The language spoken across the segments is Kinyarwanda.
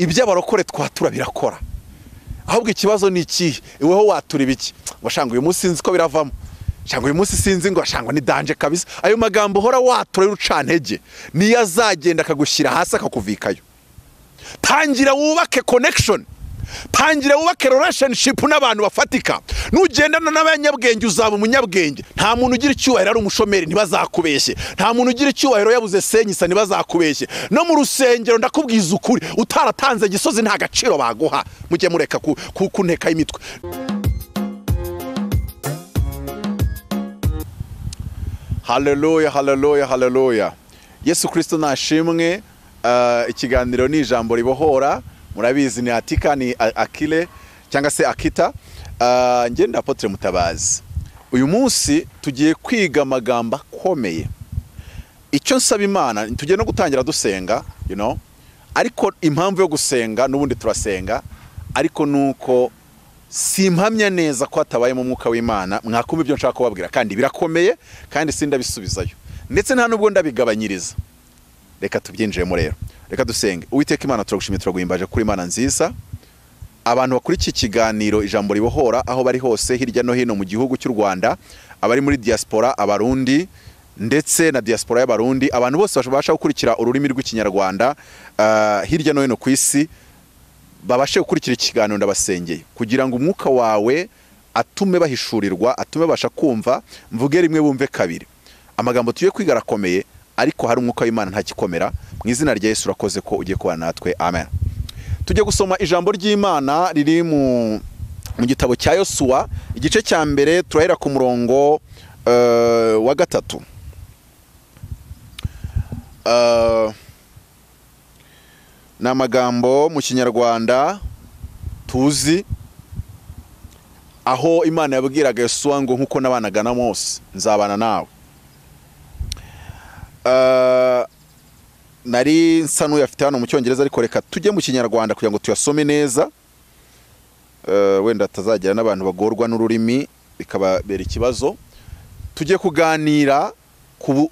Iby'abarokore twatura birakora. Ahubwo ikibazo ni ikihe? Weho watura ibiki? Ngo shanga uyu munsi sinzi ko biravamo, shanga uyu munsi sinzi, ngo shanga ni danger kabisa. Ayo magambo uhora watura y'urucantege niyo azagenda akagushyira hasi akakuvikayo. Tangira wubake connection, tangira wubake relationship n'abantu bafatika. Nugendana n'abanyabwenge uzaba umunyabwenge. Nta muntu ugira icyubahiro ari umushomeri, ntibazakubeshye. Nta muntu ugira icyubahiro yabuze senyisa, ntibazakubeshye. No mu rusengero ndakubwiza ukuri, utaratanze gisozi nta gaciro baguha. Mujye mureka kunteka imitwe. Haleluya, haleluya, haleluya. Yesu Kristo nashimwe. Ikiganiro ni ijambo ribohora. Murabizi ni Atika, ni Akile cyangwa se Akita. Ngenda Apotre Mutabazi. Uyu munsi tugiye kwiga amagambo akomeye. Icyo nsaba Imana, tugiye no gutangira dusenga, you know. Ariko impamvu yo gusenga n'ubundi turasenga, ariko nuko simpamya neza ko hatabaye mu mwuka w'Imana. Mwakumva ibyo nshaka kubabwira kandi birakomeye, kandi sindabisubizayo, ndetse nta nubwo ndabigabanyiriza. Reka tubyinjiremo rero. Reka dusenge. Uwiteka Imana, turagushimiye, turaguhimbaje kuri Imana nziza. Abantu bakuri iki kiganiro ijambo ribohora aho bari hose hirya no hino mu gihugu cy'u Rwanda, abari muri diaspora, abarundi ndetse na diaspora y'abarundi, abantu bose babasha gukurikira ururimi rw'ikinyarwanda hirya no hino ku isi, babashe gukurikira ikiganiro. Ndabasengeye kugira ngo umwuka wawe atume bahishurirwa, atume babasha kumva, mvuge rimwe bumve kabiri. Amagambo tugiye kwiga arakomeye, ariko hari umwuka w'Imana ntakikomera. Mu izina rya Yesu urakoze ko ugiye kubana natwe, amen. Tujye gusoma ijambo ry'Imana riri mu gitabo cya Yosuwa, igice cya mbere, turahera ku murongo wa 3. Ni amagambo mu kinyarwanda tuzi, aho Imana yabwiraga Yosuwa ngo nkuko nabanaga na Mose nzabana nawe. Nari nsa n'uyafite hano mu cyongereza, ariko reka tujye mu kinyarwanda kugira ngo tuyasome neza, wenda atazagira n'abantu bagorwa n'ururimi bikababera ikibazo. Tujye kuganira ku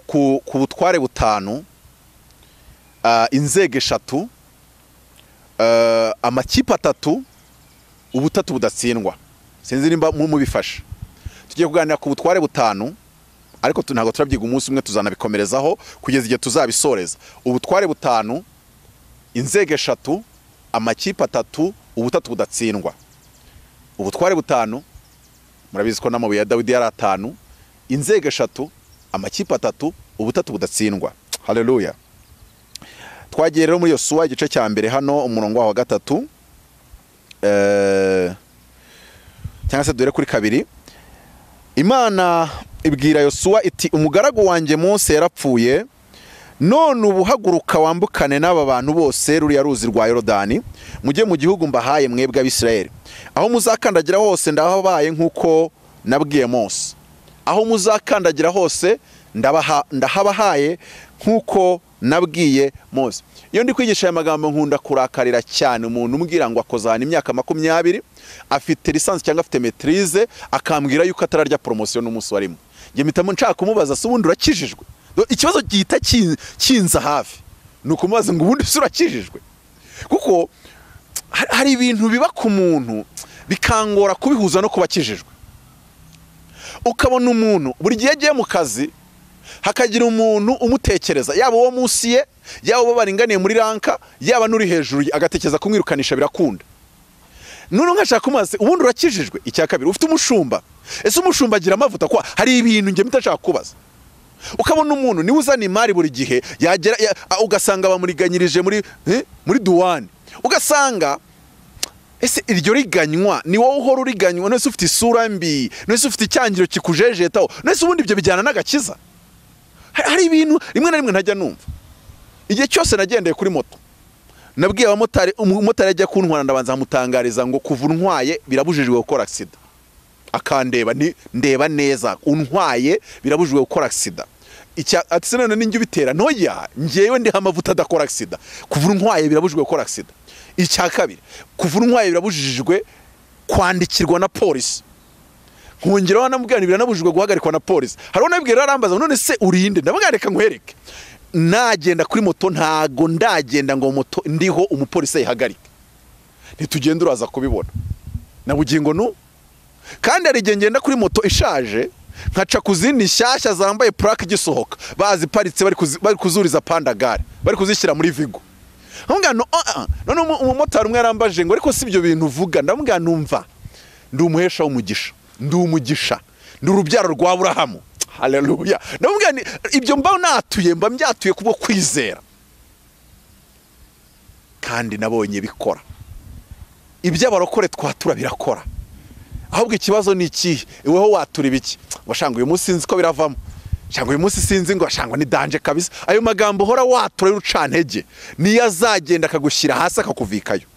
butware butanu, inzego 3, amakipe 3, ubutatu budatsindwa. Sinzi nimba mubifasha. Tujye kuganira ku butware butanu, ariko ntabwo turabyiga umunsi umwe, tuzanabikomerezaho kugeza igihe tuzabisoreza. Ubutware butanu, inzego 3, amakipe 3, ubutatu budatsindwa. Ubutware butanu, murabizi ko n'amabuye ya Dawidi yari 5, inzego 3, amakipe 3, ubutatu budatsindwa. Haleluya. Twagiye rero muri Yosuwa igice cya mbere hano umurongo wa 3, cyangwa se dore kuri 2. Imana ibwira Yosuwa iti umugaragu wanjye Mose yarapfuye, none ubu haguruka wambukane n'aba bantu bose ruriya ruzi rwa Yorodani, mujye mu gihugu mbahaye mwebwe ab'Isirayeli. Aho muzakandagira hose ndahabaye nkuko nabwiye Mose. Aho muzakandagira hose ndahabahaye nkuko nabwiye Mose. Iyo ndi kwigisha aya magambo nkunda kurakarira cyane umuntu umbwira ngo akozana imyaka 20, afite lisansi cyangwa afite maîtrise, akambwira yuko atararya promotion n'umunsi warimo. Nge mpitamo nshaka kumubaza se ubundi urakijijwe? Ikibazo gihita kinza hafi ni ukumubaza ngo ubundi se urakijijwe? Kuko hari ibintu biba ku muntu bikangora kubihuza no kuba akijijwe. Ukabona umuntu buri gihe agiye mu kazi hakagira umuntu umutekereza, yaba uwo munsi ye, yaba uwo baringaniye muri ranka, yaba n'uri hejuru, agatekereza kumwirukanisha birakunda. None nkashaka kumubaza ubundi urakijijwe? Icya kabiri, ufite umushumba, ese umushumba agira amavuta? Kwa hari ibintu nge mutashaka kubaza. Ukabona umuntu niwe uzana imari buri gihe, yagera ugasanga bamuriganyirije muri duwane, ugasanga ese iryo riganywa ni wowe uhora uriganywa, none se ufite isura mbi, none se ufite icyangiro kikujejetaho, none se ubundi ibyo bijyana n'agakiza? Hari ibintu rimwe na rimwe ntajya numva. Igihe cyose nagendeye kuri moto, nabwiye abamotari, umumotari ajya kuntwara ndabanza amutangariza ngo kuva untwaye birabujijwe gukora accident. Akandeba ni ndeba neza, untwaye birabujijwe gukora accident. Icya ati none ninjye ubitera, ntoya ngewe ndi amavuta adakora accident. Kuva untwaye birabujijwe gukora accident. Icya kabiri, kuva untwaye birabujijwe kwandikirwa na polisi. Nkongeraho namubwira biranabujijwe guhagarikwa na polisi. Hari unabwira arambaza none se urinde, ndamubwira reka nkwereke. Nagenda kuri moto, ntago ndagenda ngo moto ndiho umupolisi ayihagarike. Ntitugenda, uraza kubibona na bugingo nu. Kandi hari igihe ngenda kuri moto ishaje, nkaca ku zindi nshyashya zambaye plaque igisohoka, baziparitse, bari kuzuriza panda gare, bari kuzishyira muri Vigo. Nkamubwira no none umumotari umwe yarambaje ngo: "Ariko si ibyo bintu uvuga?" Ndamubwira: "Numva ndi umuhesha w'umugisha, ndi umugisha, ndi urubyaro rwa Aburahamu." Haleluya! Ndamubwira nti ibyo mba natuye, mba mbyatuye kubwo kwizera, kandi nabonye bikora. Ibyo abarokore twatura birakora. Ahubwo ikibazo ni ikihe? Iweho watura ibiki? Washanga uyu munsi sinzi ko biravamo, shanga uyu munsi sinzi ngo shangwa ni danger kabisa. Ayo magambo uhora watura y'urucantege niyo azagenda akagushyira hasi, akakuvikayo.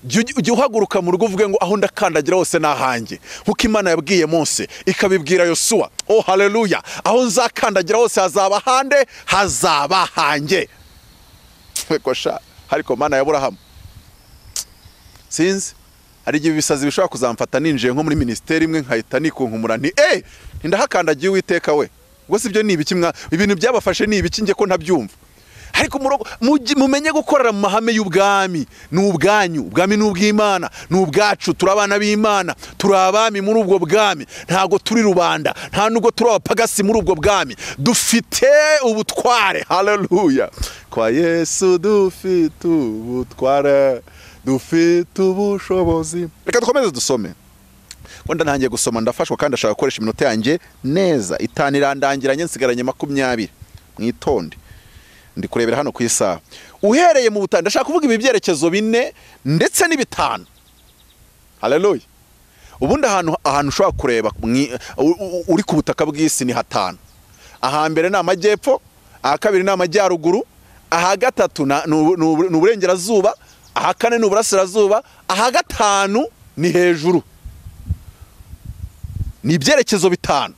Jya uhaguruka mu rugo uvuge ngo: "Aho ndakandagira hose ni ahanjye," nk'uko Imana yabwiye Mose, ikabibwira Yosuwa. Oh haleluya! Aho nzakandagira hose hazaba hande? Hazaba hanjye. Ariko sha, ariko Mana ya Burahamu, sinzi, hari igihe ibisazi bishobora kuzamfata ninjiye nko muri minisiteri imwe, nkahita nikunkumura nti: "Eh, ndahakandagiye Uwiteka we." Ubwo si byo ni ibiki mwa? Ibintu byabafashe ni ibiki? Njye ko ntabyumva. Ariko mumenye gukorera mu mahame y'ubwami. Ni ubwanyu ubwami, ni ubw'Imana, ni ubwacu. Turi abana b'Imana, turi abami muri ubwo bwami. Ntabwo turi rubanda, nta nubwo turi abapagasi muri ubwo bwami. Dufite ubutware. Haleluya! Kwa Yesu dufite ubutware, dufite ubushobozi. Reka dukomeze dusome. Wenda ntangiye gusoma ndafashwa, kandi ndashaka gukoresha iminota yanjye neza. 5 irandangiranye, nsigaranye 20. Mwitonde, ndi kurebera hano ku isaha. Uhereye mu butanda, ndashaka kuvuga ibi byerekezo bine ndetse n'ibitanu. Haleluya! Ubundi ahantu ushobora kureba uri ku butaka bw'isi ni hatanu. Ahambere ni amajyepfo, aha kabiri ni amajyaruguru, aha gatatu ni uburengerazuba, aha kane ni uburasirazuba, aha gatanu ni hejuru. Ni ibyerekezo bitanu: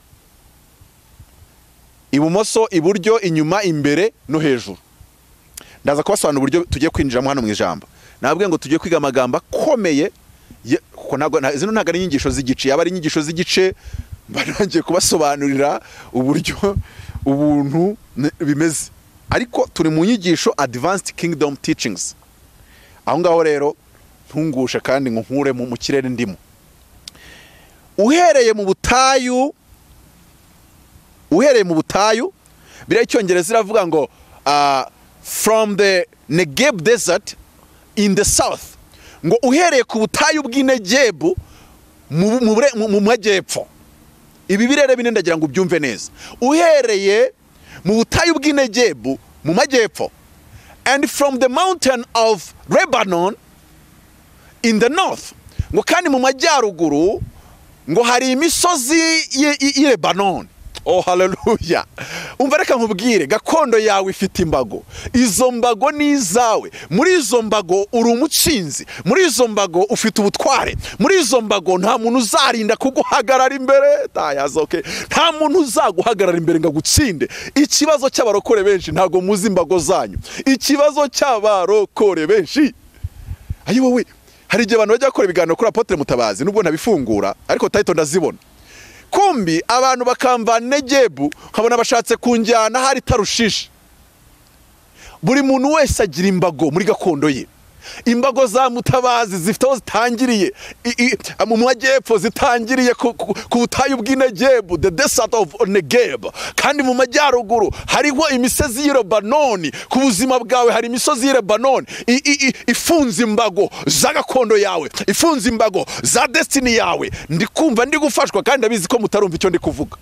ibumoso, iburyo, inyuma, imbere no hejuru. Ndaza kubasobanura uburyo tugiye kwinjiramo hano mu ijambo. Nabwiye ngo tugiye kwiga amagambo akomeye, kuko ntabwo zino ntabwo ari inyigisho z'igice. Yaba ari inyigisho z'igice, mba ntangiye kubasobanurira uburyo ubuntu bimeze, ariko turi mu nyigisho Advanced Kingdom Teachings. Aho ngaho rero ntungushe kandi ngo nkure mu kirere ndimo. Uhereye mu butayu, uhereye mu butayu, biriya Icyongereza iravuga ngo "from the Negeb desert in the south", ngo uhereye ku butayu bw'Inegebu mu majyepfo. Ibi birere bine ndagira ngo ubyumve neza. Uhereye mu butayu bw'Inegebu mu majyepfo, "and from the mountain of Lebanon in the north", ngo kandi mu majyaruguru ngo hari imisozi y'i Lebanon. Oh haleluya! Umva, reka nkubwire, gakondo yawe ifite imbago. Izo mbago ni izawe. Muri izo mbago uri umutsinzi, muri izo mbago ufite ubutware, muri izo mbago nta muntu uzarinda kuguhagarara imbere. Tayazoke, nta muntu uzaguhagarara imbere ngo agutsinde. Ikibazo cy'abarokore benshi, ntabwo muzi imbago zanyu. Ikibazo cy'abarokore benshi, ayi wowe, hari igihe abantu bajya bakora ibiganiro kuri Apotre Mutabazi, nubwo ntabifungura ariko title ndazibona, kumbi abantu bakamva Negebu, nkabona bashatse kunjyana hari Tarushishi. Buri muntu wese agira imbago muri gakondo ye. Imbago za Mutabazi zifite aho zitangiriye mu majyepfo, zitangiriye ku butayu bw'Inegebu, the desert of Negeb, kandi mu majyaruguru hariho imisozi y'i Lebanoni. Ku buzima bwawe hari imisozi y'i Lebanoni ifunze imbago za gakondo yawe, ifunze imbago za destiny yawe. Ndi kumva ndi gufashwa, kandi ndabizi ko mutarumva icyo ndi kuvuga.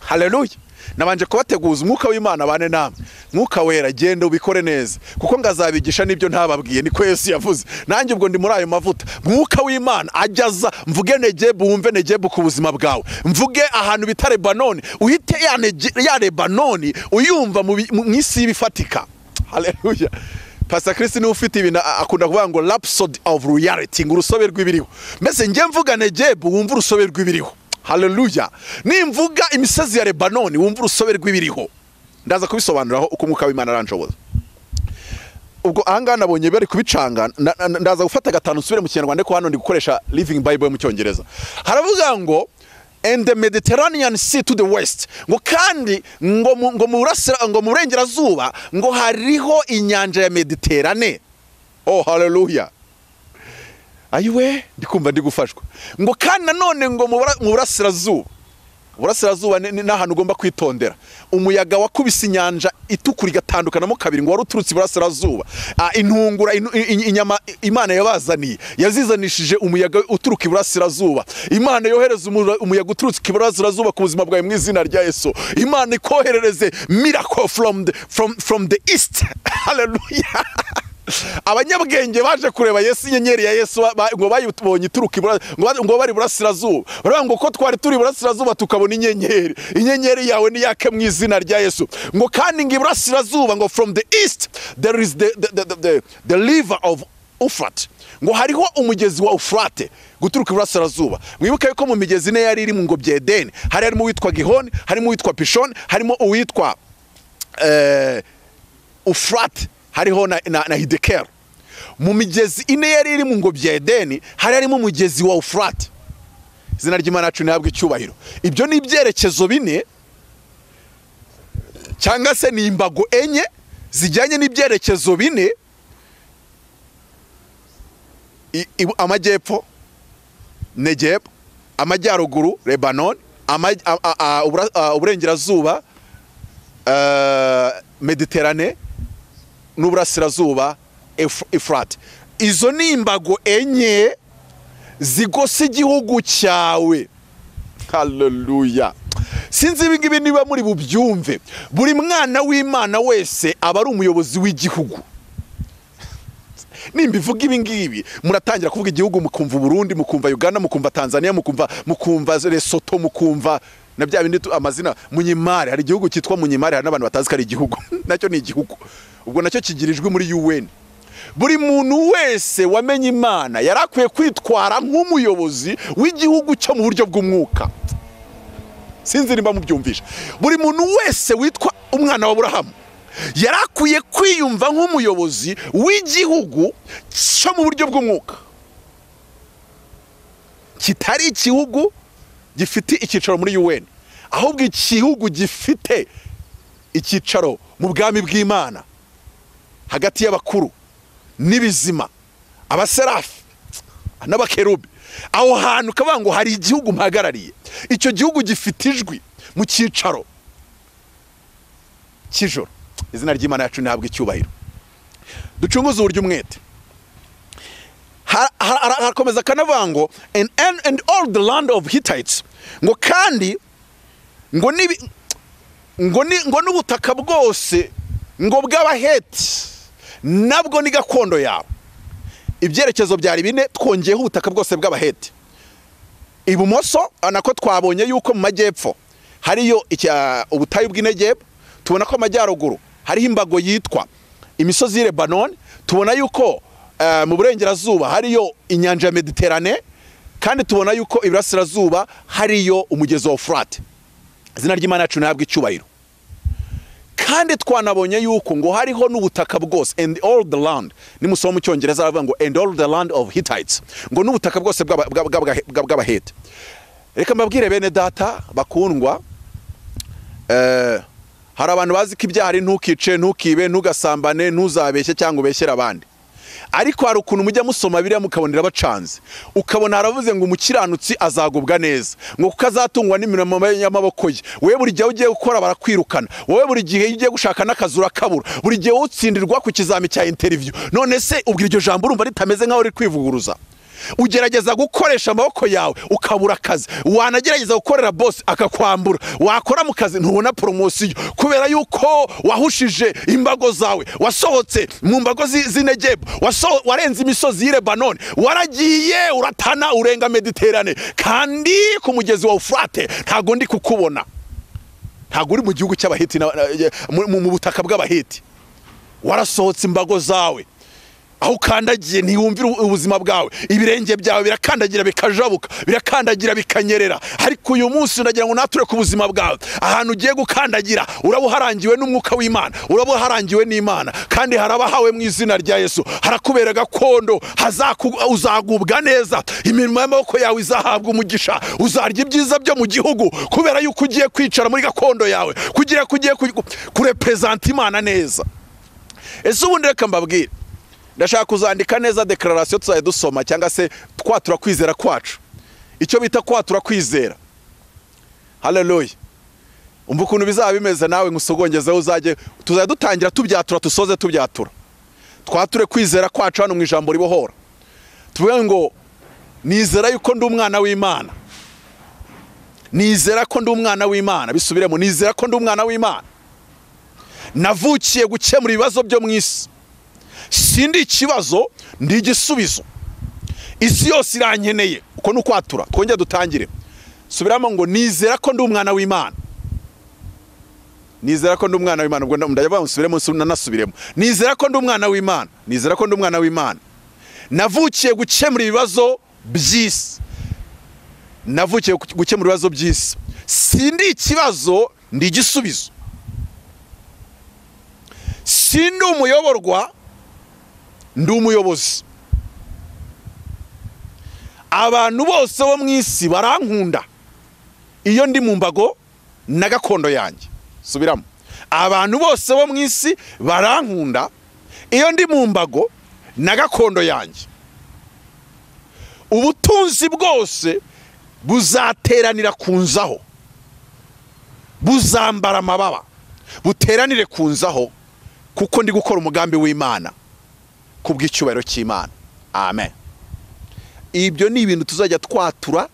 Haleluya! Nabanje kubateguza. Umwuka w'Imana bane namwe. Mwuka Wera, genda ubikore neza, kuko ngazabigisha n'ibyo ntababwiye, niko Yesu yavuze. Nanjye ubwo ndi muri ayo mavuta. Mwuka w'Imana ajya aza, mvuge Negebu, wumve Negebu ku buzima bwawe, mvuge ahantu bita Lebanoni, uhite ya Lebanoni uyumva mu isi y'ibifatika. Haleluya! Pastor Chris niwe ufite ibintu akunda kuvuga ngo "rhapsody of reality", ngo urusobe rw'ibiriho. Mbese njye mvuga Negebu, wumva urusobe rw'ibiriho. Haleluya! Nimvuga imisozi ya Lebanoni, wumva urusobe rw'ibiriho. Ndaza kubisobanuraho uko Umwuka w'Imana aranshoboza. Ubwo ahangaha nabonye bari kubicanga, ndaza gufata gatanu nsubire mu Kinyarwanda, ko hano ndi gukoresha Living Bible yo mu Cyongereza. Haravuga ngo And the Mediterranean Sea to the west, ngo kandi ngo mu burengerazuba ngo hariho inyanja ya Mediterane. Oh, haleluya! Ayiwe, ndikumva ndi gufashwa. Ngo kandi nanone ngo mu burasirazuba, uburasirazuba ni ahantu ugomba kwitondera. Umuyaga wakubise Inyanja Itukura igatandukanamo kabiri ngo wari uturutse iburasirazuba. Intungura, inyama Imana yabazaniye yazizanishije umuyaga uturuka iburasirazuba. Imana yohereza umuyaga uturutse iburasirazuba ku buzima bwawe mu izina rya Yesu. Imana ikoherereze miracle from the east. Haleluya! Abanyabwenge baje kureba Yesu, inyenyeri ya Yesu ngo bayibonye ituruka ngo bari burasirazuba. Baravuga ngo ko twari turi burasirazuba tukabona inyenyeri. Inyenyeri yawe ni yake mu izina rya Yesu. Ngo kandi ngo iburasirazuba, ngo from the east there is the river of Euphrates, ngo hariho umugezi wa Ufurate guturuka iburasirazuba. Mwibuke yuko mu migezi ine yari iri mu ngobyi ya Edeni hari harimo uwitwa Gihoni, harimo uwitwa Pishoni, harimo uwitwa Ufurate, hariho na Hidekero. Mu migezi ine yari iri mu ngobyi ya Edeni hari harimo umugezi wa Ufurate. Izina ry'Imana yacu ntihabwe icyubahiro. Ibyo ni ibyerekezo bine, cyangwa se ni imbago enye zijyanye n'ibyerekezo bine: amajyepfo Negebu, amajyaruguru Lebanon, uburengerazuba Mediterane, n'uburasirazuba Efurate. Izo ni imbago enye zigose igihugu cyawe. Haleluya! Sinzi ibi ngibi niba muri bubyumve. Buri mwana w'Imana wese aba ari umuyobozi w'igihugu. Nimba ivuga ibi ngibi, muratangira kuvuga igihugu, mukumva Burundi, mukumva Uganda, mukumva Tanzania, mukumva Lesotho, mukumva na bya bindi amazina Munyimari. Hari igihugu cyitwa Munyimari, hari n'abantu batazi ko ari igihugu. Nacyo ni igihugu, ubwo nacyo kigira ijwi muri UN. Buri muntu wese wamenye Imana yari akwiye kwitwara nk'umuyobozi w'igihugu cyo mu buryo bw'umwuka. Sinzi nimba mubyumvisha. Buri muntu wese witwa umwana wa Burahamu yari akwiye kwiyumva nk'umuyobozi w'igihugu cyo mu buryo bw'umwuka, kitari igihugu gifite icyicaro muri UN, ahubwo igihugu gifite icyicaro mu bwami bw'Imana, hagati y'abakuru n'ibizima, abaserafi n'abakerubi. Aho hantu ukavuga ngo hari igihugu mpagarariye, icyo gihugu gifite ijwi mu cyicaro cy'ijoro. Izina ry'Imana yacu ntihabwe icyubahiro. Ducunguze uburyo umwete. Harakomeza akanavuga ngo and all the land of Hittites, ngo kandi ngo nibi ngo ni ngo n'ubutaka bwose ngo bw'Abaheti nabwo ni gakondo yawe. Ibyerekezo byari bine, twongeyeho ubutaka bwose bw'Abaheti. Ibumoso nako twabonye yuko mu majyepfo hariyo ubutayu bw'Inegebu, tubona ko amajyaruguru hariho imbago yitwa imisozi y'i Lebanon, tubona yuko mu burengerazuba hariyo inyanja ya Mediterane, kandi tubona yuko iburasirazuba hariyo umugezi wa Ufurate. Izina ry'Imana yacu ntabwo icyubahiro. Kandi twanabonye yuko ngo hariho n'ubutaka bwose, and all the land, nimusoma mu Cyongereza aravuga ngo and all the land of Hittites, ngo n'ubutaka bwose bw'Abaheti. Reka mbabwire, bene data bakundwa, hari abantu bazi ko ibyaha ari ntukice, ntukibe, ntugasambane, ntuzabeshye cyangwa ubeshyere abandi. Ariko hari ukuntu mujya musoma biriya mukabonera bacanze, ukabona haravuze ngo umukiranutsi azagubwa neza, ngo kuko azatungwa n'imirimo y'amaboko ye. Wowe buri gihe ugiye gukora barakwirukana, wowe buri gihe iyo ugiye gushaka n'akazi urakabura, buri gihe utsindirwa ku kizami cya interview. None se ubwo iryo jambo urumva ritameze nk'aho riri kwivuguruza? Ugerageza gukoresha amaboko yawe ukabura akazi, wanagerageza gukorera boss akakwambura, wakora mu kazi ntubona promotion, kubera yuko wahushije imbago zawe, wasohotse mu mbago z'Inegebu, warenze imisozi y'i Lebanon, waragiye uratana urenga Mediterane, kandi ku mugezi wa Ufurate ntago ndi kukubona, ntago uri mu gihugu cy'Abaheti, mu butaka bw'Abaheti. Warasohotse imbago zawe. Aho ukandagiye ntiwumvira ubuzima bwawe, ibirenge byawe birakandagira bikajabuka, birakandagira bikanyerera. Ariko uyu munsi ndagira ngo nature ku buzima bwawe, ahantu ugiye gukandagira uraba uharangiwe n'umwuka w'Imana, uraba uharangiwe n'Imana, kandi harabahawe mu izina rya Yesu. Harakubera gakondo, uzagubwa neza, imirimo y'amaboko yawe izahabwa umugisha, uzarya ibyiza byo mu gihugu kubera yuko ugiye kwicara muri gakondo yawe, kugira kugiye kurepresenta Imana neza. Ese ubundi reka mbabwire, ndashaka kuzandika neza declaration tuzajya dusoma, cyangwa se twatura kwizera kwacu, icyo bita kwatura kwizera. Haleluya. Umva ukuntu bizaba bimeze nawe nkusogongezeho, uzajye tuzajya dutangira tubyatura, tusoze tubyatura, twature kwizera kwacu hano mu ijambo ribohora. Tuvuge ngo nizera yuko ndi umwana w'Imana, nizera ko ndi umwana w'Imana. Bisubiremo, nizera ko ndi umwana w'Imana, navukiye gukemura ibibazo byo mu isi, sindi ikibazo ndi igisubizo, isi yose irankeneye. Uko ni ukwatura. Twongere dutangire, subiramo ngo nizera ko ndi umwana w'Imana, nizera ko ndi umwana w'Imana. Ubwo ndavuga nsubiremo nanasubiremo, nizera ko ndi umwana w'Imana, nizera ko ndi umwana w'Imana, navukiye gukemura ibibazo by'isi, navukiye gukemura ibibazo by'isi, sindi ikibazo ndi igisubizo, sindi umuyoborwa ndi umuyobozi, abantu bose bo mu isi barankunda iyo ndi mu mbago na gakondo yanjye. Subiramo, abantu bose bo mu isi barankunda iyo ndi mu mbago na gakondo yanjye. Ubutunzi bwose buzateranira kunzaho, buzambara amababa buteranire kunzaho, kuko ndi gukora umugambi w'Imana kubw'icyubahiro cy'Imana. Amen. Ibyo ni ibintu tuzajya twatura.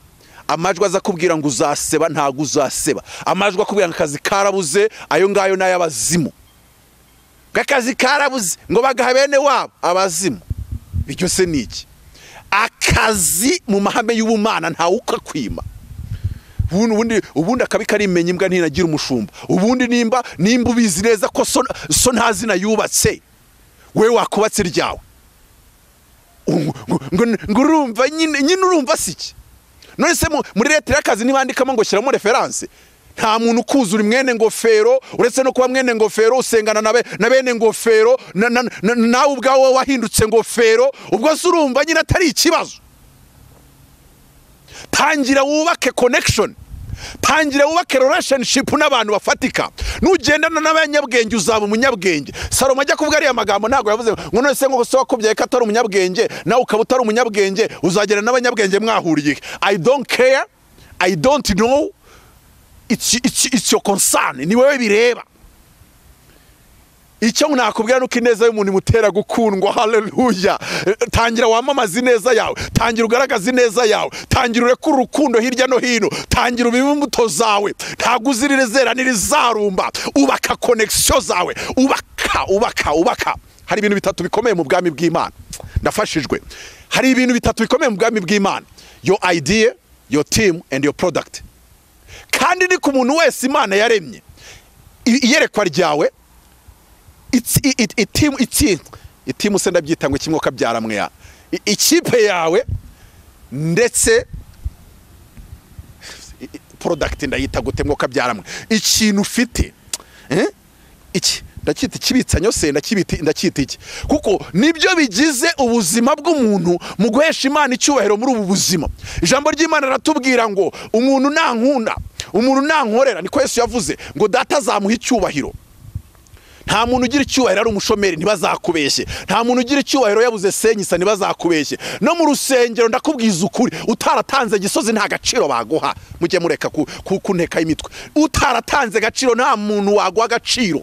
Amajwi aza kubwira ngo uzaseba, ntago uzaseba. Amajwi akubwira ngo akazi karabuze, ayo ngayo n'ayabazimu. Akazi karabuze ngo bagaha bene wabo abazimu. Ibyo se ni iki? Akazi mu mahame y'ubumana ntawe ukakwima. Ubundi akabi karimenya imbwa ntinagira umushumba. Ubundi nimba ubizi neza ko so nta zina yubatse, we wakubatse iryawe, ngo urumva nyine urumva siki? None se muri leta y'akazi ntibandikamo ngo shyiramo reference? Nta muntu ukuzura mwene ngofero, uretse no kuba mwene ngofero usengana na bene ngofero, nawe ubwawe wahindutse ngofero. Ubwo se urumva nyine atari ikibazo? Tangira wubake connection, tangira wubake relationship n'abantu bafatika. Nugendana n'abanyabwenge uzaba umunyabwenge. Salomo ajya kuvuga ariya magambo ntago yavuze ngo none se ngo so wakubyaye ko atari umunyabwenge, nawe ukaba utari umunyabwenge, uzagera n'abanyabwenge mwahuriye. I don't care, I don't know, it's your concern, ni wewe bireba. Icyo nakubwira nuko ineza y'umuntu imutera gukundwa. Haleluya. Tangira wamamaza ineza yawe, tangira ugaragaza ineza yawe, tangira urekure urukundo hirya no hino, tangira ubibe imbuto zawe, ntago uzirirezera n'irizarumba. Ubaka connection zawe, ubaka ubaka ubaka. Hari ibintu bitatu bikomeye mu bwami bw'Imana. Ndafashijwe. Hari ibintu bitatu bikomeye mu bwami bw'Imana: your idea, your team and your product. Kandi ni ku muntu wese Imana yaremye, iyerekwa ryawe, itimu se ndabyita ngo kimwe kabyaramwe ya ikipe yawe, ndetse product ndayita gute mwo kabyaramwe, ikintu ufite iki ndacyita ikibitsanyo se ndacyita iki, kuko nibyo bigize ubuzima bw'umuntu mu guhesha Imana icyubahiro muri ubu buzima. Ijambo ry'Imana ratubwira ngo umuntu nankunda, umuntu nankorera, niko Yesu yavuze ngo data azamuha icyubahiro. Nta muntu ugira icyubahiro ari umushomeri, ntibazakubeshye. Nta muntu ugira icyubahiro yabuze senyisa, ntibazakubeshye. No mu rusengero ndakubwiza ukuri, utaratanze gisozi nta gaciro baguha. Mujye mureka kunteka imitwe. Utaratanze gaciro nta muntu waguha agaciro.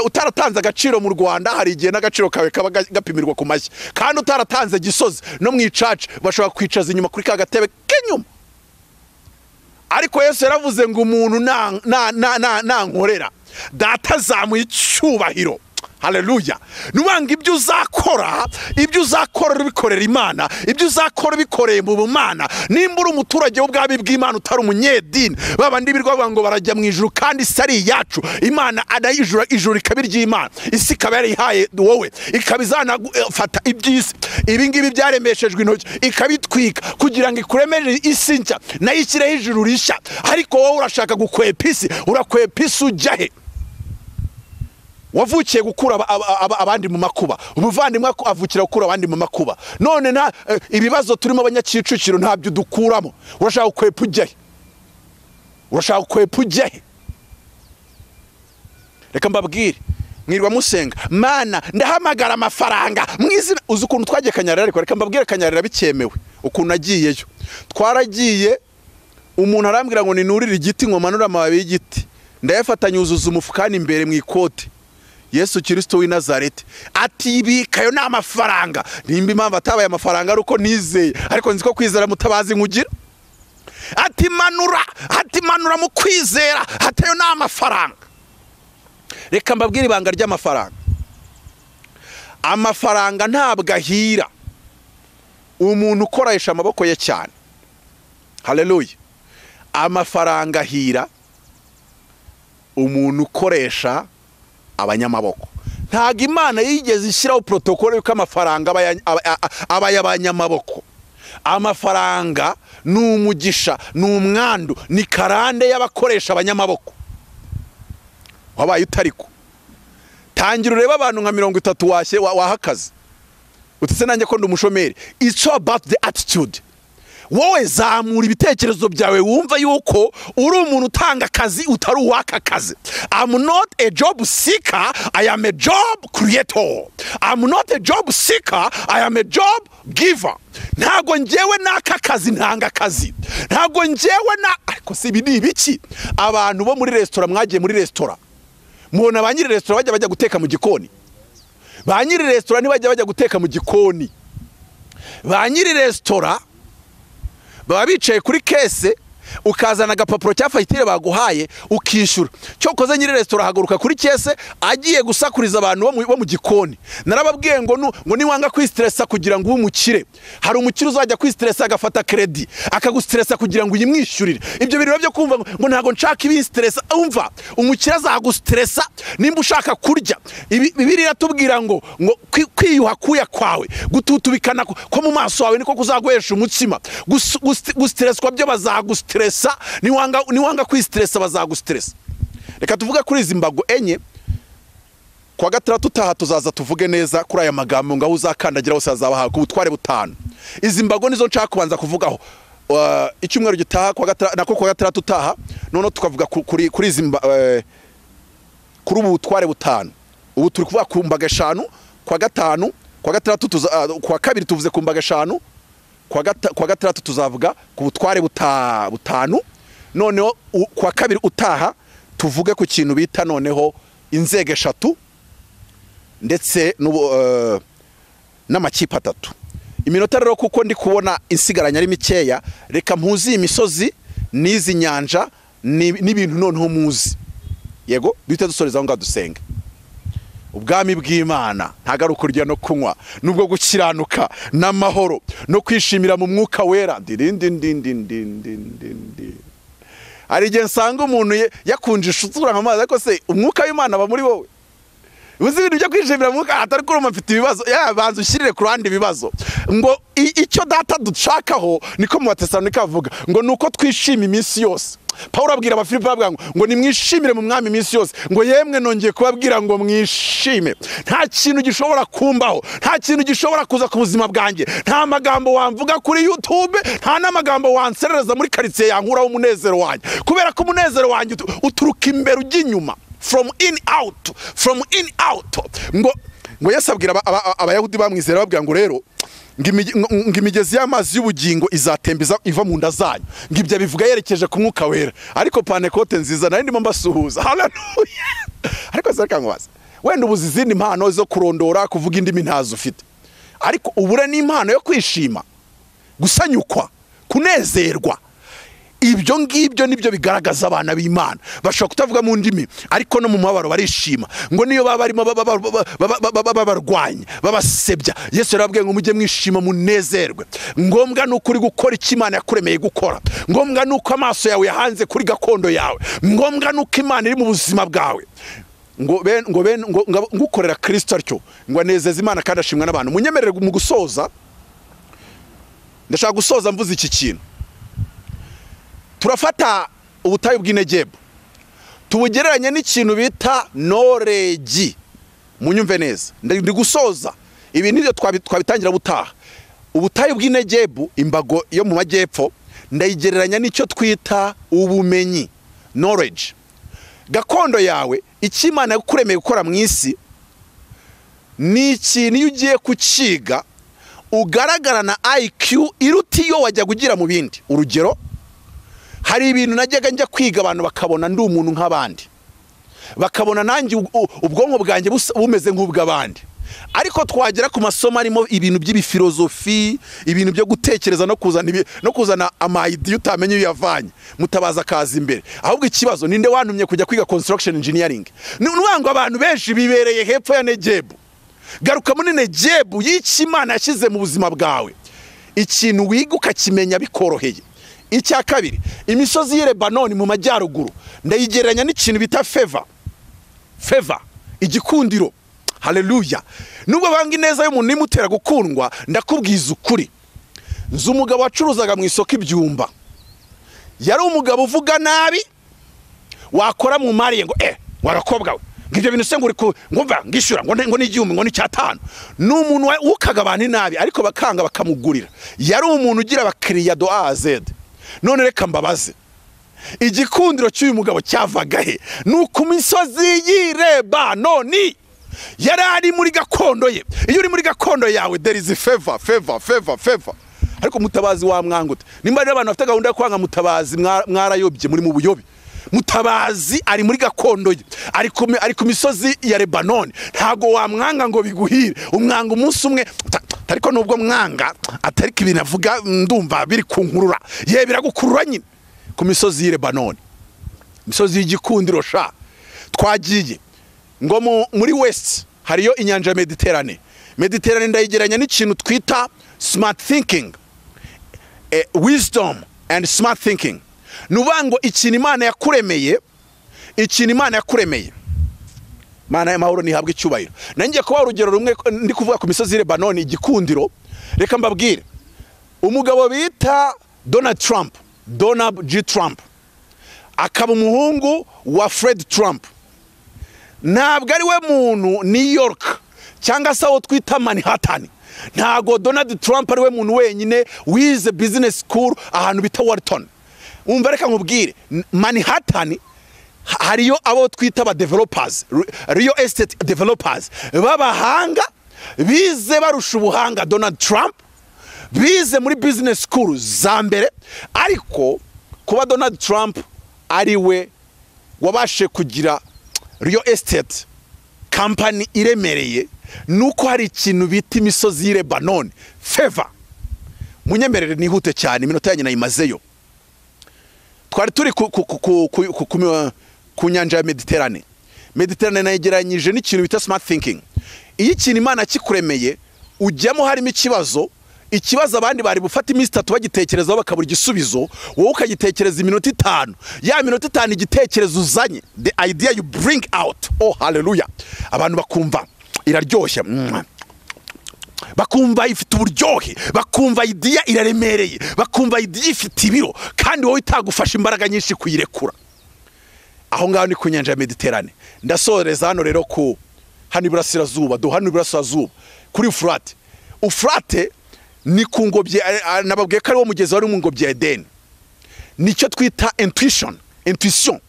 Utaratanze agaciro mu Rwanda hari igihe n'agaciro kawe kaba gapimirwa ku mashyi. Kandi utaratanze gisozi no mu icaca bashobora kwicaza inyuma kuri ka gatebe k'inyuma. Ariko Yesu yaravuze ngo umuntu nankorera data azamuha icyubahiro. Haleluya. Nubanga ibyo uzakora, ibyo uzakora ubikorera Imana, ibyo uzakora ubikoreye mu bumana. Nimba uri umuturage w'ubwami bw'Imana utari umunyedini, babandi birwa ngo barajya mu ijuru kandi isi ari iyacu. Imana adayijura, ijuru ikaba iry'Imana, isi ikaba yarihaye wowe, ikaba izanafata iby'isi. Ibi ngibi byaremeshejwe intoki, ikabitwika kugira ngo ikuremere isi nshya, nayo ishyireho ijuru rishya. Ariko wowe urashaka gukwepa isi, urakwepa isi ujya he? Wavukiye gukura abandi mu makuba, umuvandimwe avukira gukura abandi mu makuba. None na ibibazo turimo abanyakicukiro ntabyo dukuramo. Urashaka gukwepa ujya he? Urashaka gukwepa ujya he? Reka mbabwire, mwirwa musenga Mana ndahamagara amafaranga mu izina. Uzi ukuntu twagiye Kanyarira, ariko reka mbabwire Kanyarira bikemewe ukuntu nagiyeyo. Twaragiye, umuntu arambwira ngo ninurire igiti ngo manure amababi y'igiti, ndayafatanya uzuza umufukani imbere mu ikote. Yesu Kristo w'i Nazareti ati bikayo ni amafaranga. Nimba impamvu atabaye amafaranga ari uko nizeye, ariko nzi ko kwizera mutabazi nkugira. Ati manura, ati manura mu kwizera, hatayo ni amafaranga. Reka mbabwire ibanga ry'amafaranga. Amafaranga ntabwo ahira umuntu ukoresha amaboko ye cyane. Haleluya. Amafaranga ahira umuntu ukoresha abanyamaboko. Ntabwo Imana yigeze ishyiraho protokole yuko amafaranga aba y'abanyamaboko. Amafaranga ni umugisha, ni umwandu, ni karande y'abakoresha abanyamaboko. Wabaye utariko, tangira urebe abantu nka 30 washye wahakaze utse nanjye ko ndi umushomeri. It's all about the attitude. Wowe zamura ibitekerezo byawe wumva yuko uri umuntu utanga akazi utari uwaka akazi. I'm not a job seeker, I am a job creator. I'm not a job seeker, I am a job giver. Ntago njyewe naka kazi ntanga akazi. Ntago njyewe na ariko si ibi ni ibiki? Abantu bo muri restaurant, mwagiye muri restaurant, mubona ba nyiri restaurant bajya guteka mu gikoni. Ba nyiri restaurant ntibajya bajya guteka mu gikoni. Ba nyiri restaurant baba bicaye kuri kese, ukazana agapapuro cya fagitire baguhaye ukishyura. Cyokoze nyiri restaurant ahaguruka kuri kese agiye gusakuriza abantu bo mu gikoni. Narababwiye ngo ngo niwanga kwistressa kugira ngo ube umukire, hari umukire uzajya kwistressa agafata credit akagustressa kugira ngo uyimwishyurire. Ibyo bintu byo kumva ngo ntago nshaka ibistressa, umva umukire azagustressa nimba ushaka kurya. Bibiliya iratubwira ngo kwiyuha kuya kwawe, gututubikana ko mu maso hawe niko kuzaguhesha umutsima. Gustresswa byo bazagustressa, niwanga kwistressa bazagustressa. Reka tuvuge kuri izi mbago enye. Kwa gatandatu utaha tuzaza tuvuge neza kuri aya magambo ngo aho uzakandagira hose hazaba hawe, ku butware butanu. Izi mbago nizo nshaka kubanza kuvugaho icyumweru gitaha, kwa gatandatu nako kwa gatandatu utaha, noneho tukavuga kuri izi kuri ubu butware butanu. Ubu turi kuvuga ku mbaga eshanu, kwa gatanu, kwa gatandatu, kwa kabiri tuvuze ku mbaga eshanu, kwa gatandatu tuzavuga ku butware butanu. Noneho kwa kabiri utaha tuvuge ku kintu bita noneho inzego eshatu ndetse n'amakipe atatu. Iminota rero kuko ndi kubona insigaranya ari mikeya, reka mpuzi imisozi n'izi nyanja n'ibintu noneho muzi. Yego, duhite dusoreza aho ngaho dusenga. Ubwami bw'Imana ntago ari ukurya no kunywa, nubwo gukiranuka n'amahoro no kwishimira mu mwuka wera. Hari igihe nsanga umuntu yakunje isura nk'amazi, ariko se umwuka w'Imana aba muri wowe? Uzi ibintu byo kwishimira mu mwuka atari kuruma mfite ibibazo, banza ushyirire ku ruhande ibibazo. Ngo icyo data dushakaho niko mu Batesalonika avuga ngo nuko twishima iminsi yose. Paulo abwira Abafilipi ababwira ngo nimwishimire mu mwami iminsi yose, ngo yemwe nongeye kubabwira ngo mwishime. Nta kintu gishobora kumbaho, nta kintu gishobora kuza ku buzima bwanjye, nta magambo wamvuga kuri YouTube, nta n'amagambo wanserereza muri quartier yankuraho umunezero wanjye, kubera ko umunezero wanjye uturuka imbere ujya inyuma, from in out, from in out. Ngo Yesu abwira Abayahudi bamwizera babwira ngo rero ngo imigezi y'amazi y'ubugingo izatemba iva mu nda zanyu. Ngo ibyo bivuga yerekeje ku mwuka wera. Ariko Pantekote nziza nari ndimo mbasuhuza. Haleluya. Ariko reka nkubaze, wenda ubuze izindi mpano zo kurondora kuvuga indimi ntazo ufite, ariko ubure n'impano yo kwishima, gusanyukwa, kunezerwa. Ibyo ngibyo nibyo bigaragaza abana b'Imana. Bashobora kutavuga mu ndimi, ariko no mu mubabaro barishima. Ngo niyo baba barimo babarwanya, babasebya, Yesu yarababwiye ngo mujye mwishima munezerwe. Ngombwa ni ukuri gukora icyo Imana yakuremeye gukora. Ngombwa ni uko amaso yawe yahanze kuri gakondo yawe. Ngombwa ni uko Imana iri mu buzima bwawe. Ngo ben ngo ben ngo ngukorera Kristo atyo, ngo anezeze Imana kandi ashimwa n'abantu. Munyemerere mu gusoza, ndashaka gusoza mvuze iki kintu. Turafata ubutayu bw'Inegebu tubugereranye n'ikintu bita knowledge. Munyumve neza, ndi gusoza ibi nibyo twabitangira butaha. Ubutayu bw'Inegebu, imbago yo mu majyepfo, ndayigereranya n'icyo twita ubumenyi, knowledge. Gakondo yawe, icyo Imana yakuremeye gukora mu isi, ni ikintu iyo ugiye kukiga ugaragara na IQ iruta iyo wajya kugira mu bindi. Urugero, hari ibintu najyaga njya kwiga abantu bakabona ndi umuntu nk'abandi, bakabona nanjye ubwonko bwanjye bumeze nk'ubw'abandi. Ariko twagera ku masomo arimo ibintu by'ibifilozofi, ibintu byo gutekereza no kuzana ama idea utamenye iyo yavanye, Mutabaza akaza imbere. Ahubwo ikibazo, ninde wantumye kujya kwiga construction engineering? Ni ngo abantu benshi bibereye hepfo ya Negebu. Garuka muri Negebu y'icyo Imana yashyize mu buzima bwawe, ikintu wiga ukakimenya bikoroheye. Icya kabiri, imisozi y'i Lebanoni mu majyaruguru ndayigereranya n'ikintu bita favor. Favor, igikundiro. Haleluya. Nubwo banga ineza y'umuntu imutera gukundwa, ndakubwiza ukuri. Nzi umugabo wacuruzaga mu isoko ibyumba. Yari umugabo uvuga nabi, wakora mu mari ngo warakobwa we, ngo ibyo bintu se ngo uri ngumva ngishyura ngo ngo ni 1000 ngo ni 5. Ni umuntu wukaga abantu nabi, ariko bakanga bakamugurira. Yari umuntu ugira abakiriya do A Z. None reka mbabaze, igikundiro cy'uyu mugabo cyavaga he? Ni ku misozi y'i Lebanoni. Yari ari muri gakondo ye. Iyo uri muri gakondo yawe, there is favor, favor, favor, favor. Ariko Mutabazi wamwangute. Nimba ari abantu bafite gahunda yo kwanga Mutabazi, mwarayobye, muri mu buyobe. Mutabazi ari muri gakondo ye, ari ku misozi ya Lebanoni. Ntago wamwanga ngo biguhire. Umwanga umunsi umwe, ariko nubwo mwanga atariko ibintu avuga ndumva biri kunkurura. Ye biragukurura nyine ku misozi ya Lebanoni, misozi y'igikundiro sha. Twagiye ngo muri West hariyo inyanja ya Mediterane. Mediterane ndayigereranya n'ikintu twita smart thinking, wisdom and smart thinking. Nuvuga ngo ikintu Imana yakuremeye, ikintu Imana yakuremeye, Mana y'amahoro nihabwe icyubahiro. Nangiye kuba urugero rumwe ndi kuvuga ku misozi ya Lebanoni, igikundiro. Reka mbabwire, umugabo bita Donald Trump, Donald J Trump, akaba umuhungu wa Fred Trump. Ntabwo ari we muntu New York cyangwa se aho twita Manhattan. Ntago Donald Trump ari we muntu wenyine wize business school ahantu bita Wharton. Umva reka nkubwire, Manhattan hariyo abo twita aba developers, real estate developers b'abahanga bize barusha ubuhanga Donald Trump, bize muri business school za mbere. Ariko kuba Donald Trump ari we wabashe kugira real estate company iremereye, nuko hari ikintu bita imisozi y'i Lebanoni, favor. Munyemerere nihute cyane, iminota yanyu nayimazeyo. Twari turi ku nyanja ya Mediterane. Mediterane nayigereranyije n'ikintu bita smart thinking. Iyo ikintu Imana kikuremeye, ujyamo harimo ikibazo, ikibazo abandi bari bufata iminsi 3 bagitekerezaho bakabura igisubizo, wowe ukagitekereza iminota 5. Ya minota 5 igitekerezo uzanye, the idea you bring out, oh hallelujah, abantu bakumva iraryoshye, bakumva ifite uburyohe, bakumva idea iraremereye, bakumva idea ifite ibiro, kandi wowe itagufasha imbaraga nyinshi kuyirekura. Aho ngaho ni ku nyanja ya Mediterane. Ndasoreza hano rero ku hano iburasirazuba, do hano iburasirazuba kuri Ufurate. Ufurate ni ku ngobyi, nababwiye ko ari wo mugezi wari mu ngobyi ya Edeni. Nicyo twita intuition, intuition.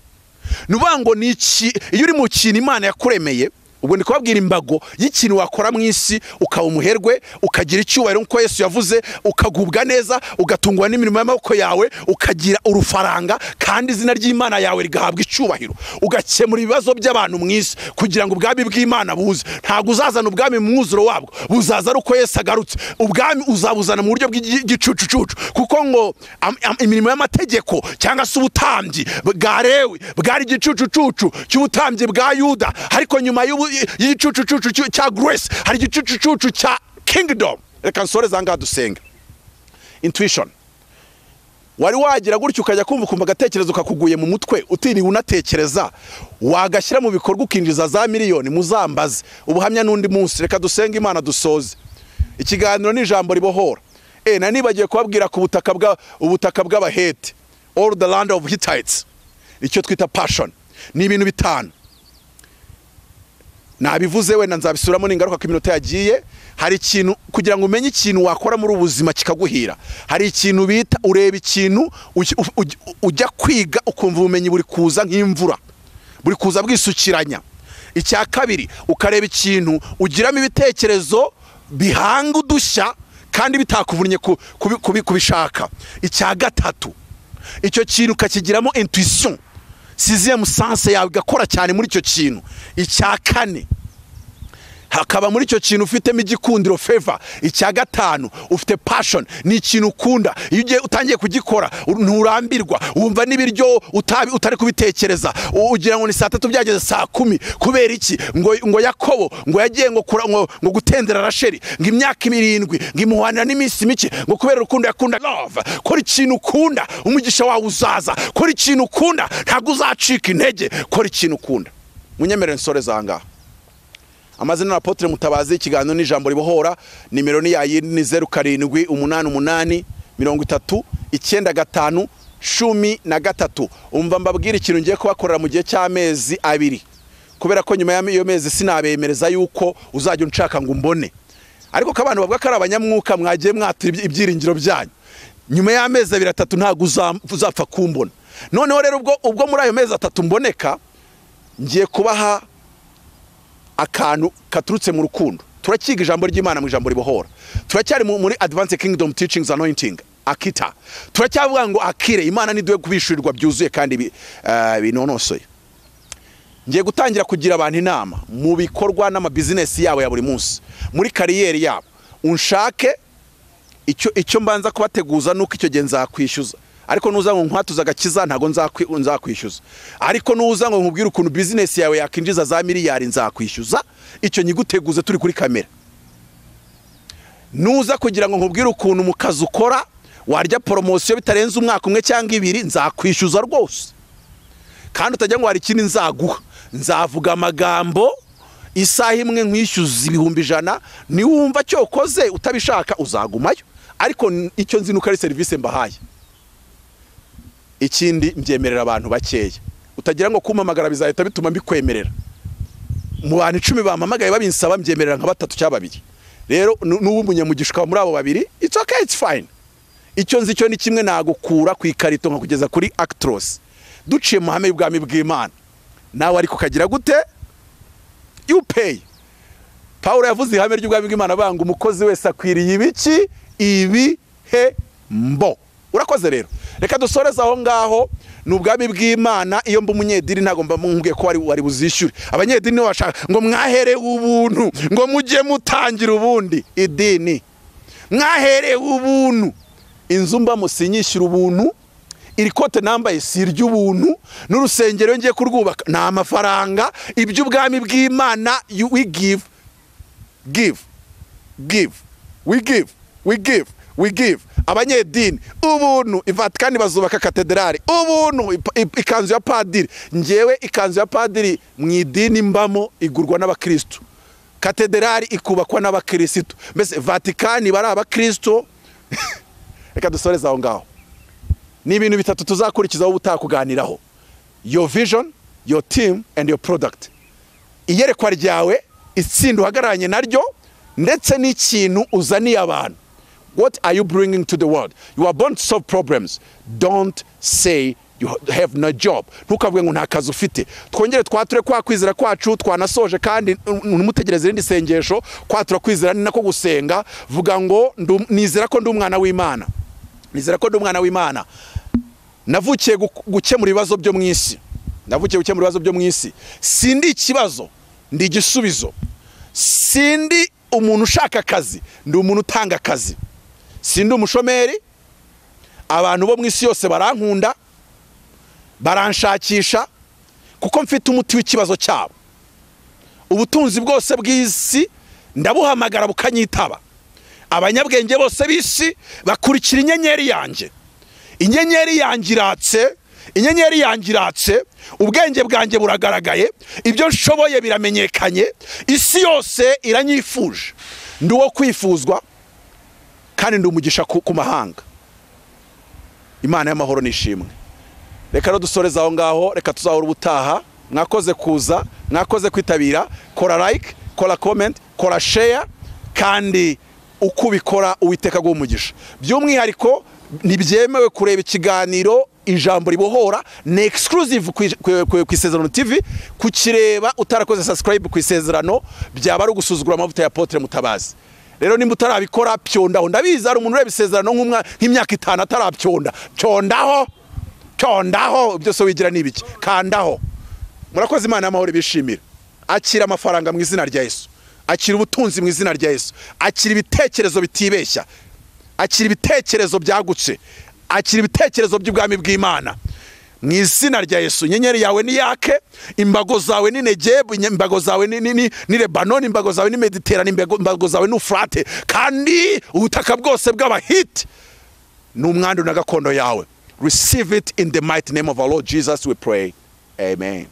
Ni ukuvuga ngo ni iki, iyo uri mu kintu Imana yakuremeye, Ubwo ndi kubabwira imbago y'ikintu wakora mu isi ukaba umuherwe, ukagira icyubahiro nk'uko Yesu yavuze, ukagubwa neza, ugatungwa n'imirimo y'amaboko yawe, ukagira urufaranga, kandi izina ry'Imana yawe rigahabwa icyubahiro, ugakemura ibibazo by'abantu mu isi kugira ngo ubwami bw'Imana buze. Ntabwo uzazana ubwami mu mwuzuro wabwo, buzaza ari uko Yesu agarutse. Ubwami uzabuzana mu buryo bw'igicucucucu, kuko ngo imirimo y'amategeko cyangwa se ubutambyi bwa Lewi bwari igicucucucu cy'ubutambyi bwa Yuda, ariko nyuma y'igicucucucu cya grace hari igicucucucu cya kingdom. Reka nsoreze aha ngaha dusenga. Intuition, wari wagira gutyo ukajya kumva ukumva agatekerezo kakuguye mu mutwe utiriwe unatekereza, wagashyira mu bikorwa ukinjiza za miliyoni. Muzambaze ubuhamya n'undi munsi. Reka dusenge Imana dusoze ikiganiro n'ijambo ribohora. Na nibagiye kubabwira ku butaka bwa ubutaka bw'Abahete, all the land of Hittites, icyo twita passion. Ni ibintu 5 nabivuze, wenda nzabisubiramo n'ingaruka ko iminota yagiye. Hari ikintu kugira ngo umenye ikintu wakora muri ubuzima kikaguhira, hari ikintu bita ureba ikintu ujya kwiga ukumva ubumenyi buri kuza nk'imvura, buri kuza bwisukiranya. Icya kabiri, ukareba ikintu ugiramo ibitekerezo bihanga udushya kandi bitakuvunnye kubishaka. Icya gatatu, icyo kintu ukakigiramo intuition, sixième sens yawe igakora cyane muri icyo kintu. Icya kane, hakaba muri icyo kintu ufitemo igikundiro, favor. Icya gatanu, ufite passion, ni ikintu ukunda. Iyo ugiye utangiye kugikora nturambirwa, wumva n'ibiryo utari kubitekereza, ugira ngo ni saa 3 byageze saa 10. Kubera iki? Ngo Yakobo ngo yagiye ngo gutendera Rasheli ngo imyaka 7, ngo imuhanira n'iminsi mike, ngo kubera urukundo yakunda. Love, kora ikintu ukunda, umugisha wawe uzaza. Kora ikintu ukunda, ntabwo uzacika intege. Kora ikintu ukunda. Munyemerere nsoreze aha ngaha. Amazina na Apotre Mutabazi, ikiganiro n'ijambo ribohora. Nimero ni yayindi, ni 0 7 8 8 30 95 13. Umva mbabwira ikintu ngiye kubakorera mu gihe cy'amezi 2, kubera ko nyuma y'iyo mezi sinabemereza yuko uzajya unshaka ngo umbone. Ariko ko abantu bavuga ko ari abanyamwuka, mwagiye mwatura ibyiringiro byanyu. Nyuma y'amezi 2 3 ntabwo uzapfa kumbona. Noneho rero ubwo muri ayo mezi 3 mboneka, ngiye kubaha akantu katurutse mu rukundo. Turakiga ijambo ry'Imana mu ijambo ribohora. Turacyari muri Advanced Kingdom Teachings Anointing Akita. Turacyavuga ngo akire Imana niduwe kubishurirwa byuzuye kandi binonosoye. Ngiye gutangira kugira abantu inama mu bikorwa n'amabizinesi yabo ya buri munsi, muri kariyeri yabo. Unshake, icyo mbanza kubateguza nuko icyo gihe nzakwishyuza. Ariko nuza ngo nkwatuza agakiza ntago nzakwishyuza. Ariko nuza ngo nkubwire ukuntu business yawe yakinjiza za miliyari nzakwishyuza, icyo nyiguteguze turi kuri kamera. Nuza kugira ngo nkubwire ukuntu mu kazi ukora warya promotion bitarenze umwaka umwe cyangwa 2 nzakwishyuza rwose. Kandi utajya ngo hari ikindi nzaguha, nzavuga amagambo isaha imwe nkwishyuza 100,000. Niwumva cyokoze utabishaka uzagumayo, ariko icyo nzi nuko ari service mbahaye. Ikindi mbyemerera abantu bakeya, utagira ngo kumpamagara bizahita bituma mbikwemerera. Mu bantu 10 bampamagaye babinsaba mbyemerera nka 3 cyangwa 2. Rero n'ubu umunyamugisha muri abo 2, it's okay, it's fine. Icyo nzi cyo ni kimwe, nagukura ku ikarito nkakugeza kuri Actros. Duciye mu mahame y'ubwami bw'Imana. Nawe ariko kagira gute? You pay. Paulo yavuze ihame ry'ubwami bw'Imana banga umukozi wese akwiriye ibiki? Ibihembo. Urakoze rero. Reka dusoreze aho ngaho. Ni ubwami bw'Imana. Iyo mba umunyedini ntago mba mubwiye ko wari buzishyure. Abanyedini bashaka ngo mwahere ubuntu, ngo mujye mutangira ubundi idini. Mwahere ubuntu. Inzu mba musinyishyura ubuntu, iri kote nambaye si iry'ubuntu, n'urusengero ngiye kurwubaka ni amafaranga. Iby'ubwami bw'Imana, we give, give, give, we give, we give, we give. Abanyedini ubuntu. Ivatikani bazubaka katedrali ubuntu. Ikanzu ya padiri, ngewe ikanzu ya padiri mu idini mbamo igurwa n'abakristo, katedrali ikubakwa n'abakristo, mbese Vatikani bari abakristo. Reka dusoreze aho ngaho. Ni ibintu 3 tuzakurikizaho ubutakuganiraho: your vision, your team and your product. Iyerekwa ryawe, itsinda uhagararanye naryo, ndetse n'ikintu uzaniye abantu. What are you bringing to the world? You are born to solve problems. Don't say You have no job. Ntukavuge ngo nta kazi ufite. Twongere twature kwa kwizera kwacu twanasoje, kandi numutegereze irindi sengesho. Kwatura kwizera ni nako gusenga. Vuga ngo nizera ko ndi umwana w'Imana, nizera ko ndi umwana w'Imana. Navukiye gukemura ibibazo byo mu isi, navukiye gukemura ibibazo byo mu isi. Sindi ikibazo, ndi igisubizo. Sindi umuntu ushaka akazi, ndi umuntu utanga akazi. Sindi umushomeri, abantu bo mu isi yose barankunda, baranshakisha kuko mfite umuti w'ikibazo cyabo. Ubutunzi bwose bw'isi ndabuhamagara bukanyitaba. Abanyabwenge bose b'isi bakurikira inyenyeri yanjye. Inyenyeri yanjye iratse, inyenyeri yanjye iratse, ubwenge bwanjye buragaragaye, ibyo nshoboye biramenyekanye, isi yose iranyifuje. Ndi uwo kwifuzwa kandi ndi umugisha ku mahanga. Imana y'amahoro nishimwe. Reka rero dusoreze aho ngaho, reka tuzahora ubutaha. Mwakoze kuza, mwakoze kwitabira. Kora like, kora comment, kora share, kandi uko ubikora Uwiteka aguhe umugisha. By'umwihariko ntibyemewe kureba ikiganiro Ijambo Ribohora, ni exclusive ku Isezerano TV. Kukireba utarakoze subscribe ku Isezerano byaba ari ugusuzugura amavuta ya Apotre Mutabazi. Rero nimba utarabikora pyondaho. Ndabizi hari umuntu ureba Isezerano nk'imyaka 5 atarapyonda. Pyondaho, pyondaho, byose wigira nibiki, kandaho. Murakoze, Imana y'amahoro bishimira. Akira amafaranga mu izina rya Yesu, akira ubutunzi mu izina rya Yesu, akira ibitekerezo bitibeshya, akira ibitekerezo byagutse, akira ibitekerezo by'ubwami bw'Imana mu izina rya Yesu. Inyenyeri yawe ni yake, imbago zawe ni Negebu, imbago zawe ni Lebanoni, imbago zawe ni Mediterane, imbago zawe ni Ufrate, kandi ubutaka bwose bw'Abahiti ni umwandu na gakondo yawe. Receive it in the mighty name of our Lord Jesus, we pray. Amen.